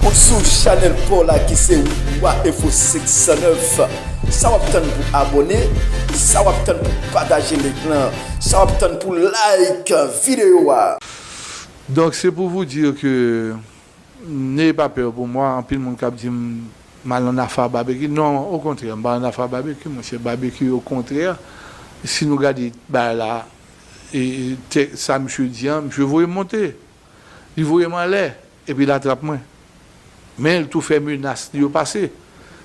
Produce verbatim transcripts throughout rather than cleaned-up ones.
Ou sou chanèl pa w la ki se Wa Enfo senk san nèf. Sa w ap tann pou abòne? Sa w ap tann pou pataje link lan? Sa w ap tann pou like videyo a? Donc, c'est pour vous dire que n'ayez pas peur pour moi. Anpil moun k ap di m, m al nan afa babeki. Non, okontrè, m pa nan afa babeki, monchè. Babeki, okontrè, si nou gade bagay la, e, e, tè, sa misye di an, misye voye m monte. Li voye m anlè, epi l atrap mwen. Men l tou fè menas li yo pase.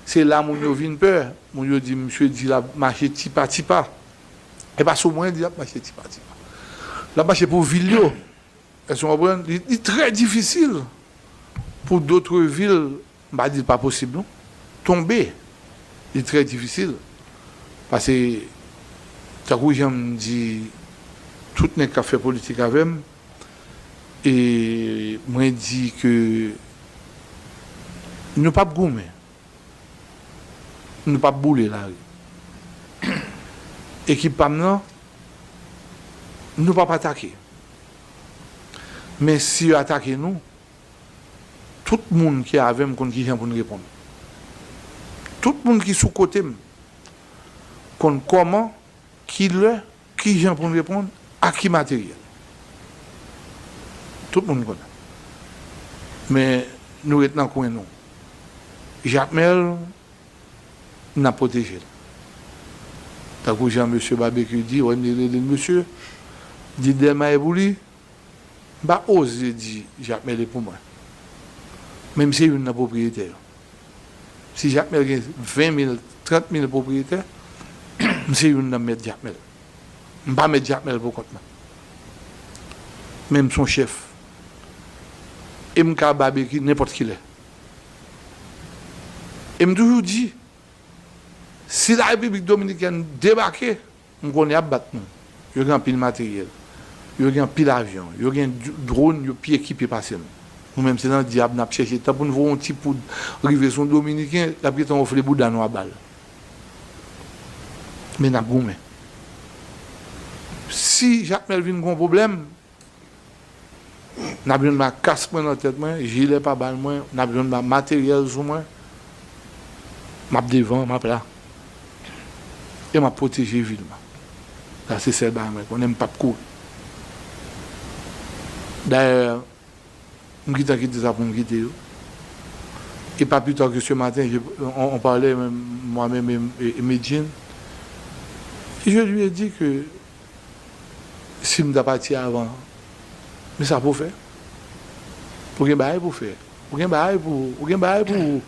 Se la moun yo vin pè. Moun yo di, misye di l ap mache tipa tipa. E pa sou mwen li ap mache tipa tipa. L ap mache pou vil yo. Èske w konprann? Li, li trè difisil pou dotre vil, m pa di l pa posib non, tonbe. Li trè difisil. Paske, tankou jan m di tout nèg k ap fè politik avè m, e mwen di ke nou p ap goumen, nou p ap boule lari. Ekip pa m nan, nou p ap atake. Men si yo atake nou, tout moun ki avè m konn kijan pou n reponn. Tout moun ki sou kote m konn kòman, kilè, kijan pou n reponn, ak ki materyèl. Tout moun konnen. Men nou ret nan kwen nou. Jakmèl, n ap pwoteje l. Tankou jan mesye Babeki di, wè m li rele l mesye, di Dèlma e pou li, m pa oze di Jakmèl e pou mwen. Men m se youn nan pwopriyetè yo. Si Jakmèl gen ven mil, trant mil pwopriyetè, m se youn nan mèt Jakmèl. M pa mèt Jakmèl pou kont mwen. Men m se yon chèf. E m ka Babeki nenpòt kilè. E m toujou di, si la Repiblik Dominikèn debake, m konnen y ap bat nou. Yo gen anpil materyèl. Yo gen anpil avyon. Yo gen d-, dwòn, yo pi ekipe pase nou. Nou menm se nan dyab n ap chèche. Tan pou n voye yon ti poud rive sou yon Dominiken, l ap gentan wonfle bouda nou a bal. Men n ap goumen. Si Jakmèl vin gen yon pwoblèm, n ap jwenn m ak kas mwen nan tèt mwen, jilè pa bal mwen, n ap jwenn m ak materyèl sou mwen. M ap devan, m ap la. E m ap pwoteje vil mwen. Sa se sèl bagay mwen konnen, m p ap kouri. Dayè, m gentan kite sa pou m kite yo. Et pas plus tard que ce matin, je, on, on parlait, moi-même et, et, et Medjine. Et je lui ai dit que si m ta pati avan, men sa pou w fè. Ou gen bagay pou w fè. Ou gen bagay pou, ou gen bagay pou,